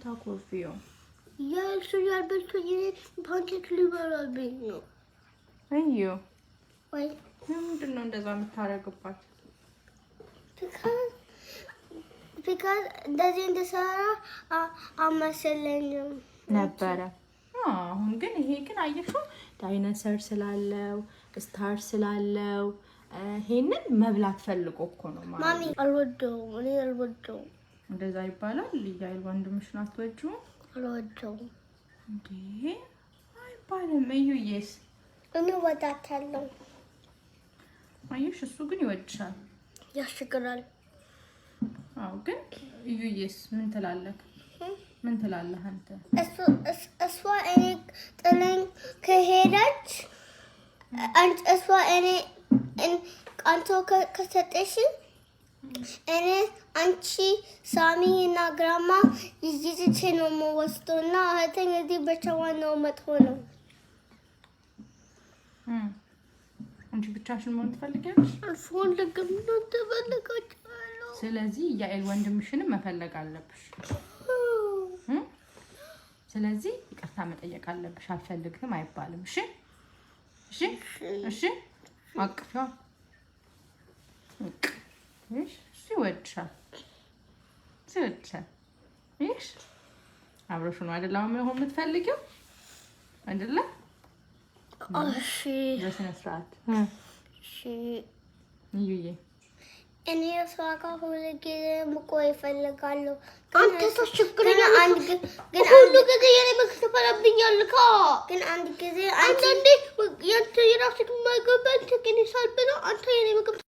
የምታኮርፊው? የእሱ ያልበልቶ pancake ሊበላብኝ ነው። እዩ። ወይ። ምንድን ነው እንደዛ የምታደርግባት? Because እንደዚህ እንደሰራ አልመሰለኝም። ነበረ። አሁን ግን ይሄ ግን አየሽው dinosaur ስላለው፣ star ስላለው ይሄንን መብላት ፈልጎ እኮ ነው ማለት። Mommy፣ አልወደውም። እኔ አልወደውም። እንደዛ ይባላል። እያይል ወንድምሽን አትወጂውም? አልወደውም። እንዴ፣ አይባልም። እዩዬስ? እኔ እወዳታለሁ። አየሽ፣ እሱ ግን ይወድሻል። ያስቸግራል። አዎ፣ ግን እዩዬስ ምን ትላለህ? ምን ትላለህ አንተ? እሷ እኔ ጥለኝ ከሄደች፣ እሷ እኔ አንተ ከሰጠሽኝ እኔ አንቺ፣ ሳሚ እና grandma ይዤ ነው የምወስደው እና እህቴን እዚህ ብቻዋን ነው መጥፎ ነው። አንቺ ብቻሽን መሆን ትፈልጊያለሽ? አልፈልግም። ትፈልጋለሁ። ስለዚህ ያኤል ወንድምሽንም መፈለግ አለብሽ። ስለዚህ ይቅርታ መጠየቅ አለብሽ። አልፈልግም አይባልም። እሺ፣ አቅፊዋ። እሱ ይወድሻል፣ እሱ ይወድሻል። እሺ፣ አብረሽ ነው አይደል? አሁን መሆን የምትፈልጊው አይደለ? እሺ። በስነ ስርዓት። እሺ። እዩዬ። እኔ እሷ ጋር ሁሉ ጊዜ መቆየት እፈልጋለሁ። አንተ ታስቸግረኝ። ግን አንድ ግን ሁሉ ጊዜ የኔ ምግብ ትበላብኛለህ። ግን አንድ ጊዜ አንቺ አንዳንዴ ያንተ የራስህ ምግብ በልተህ እኔ ሳልበላ አንተ የኔ ምግብ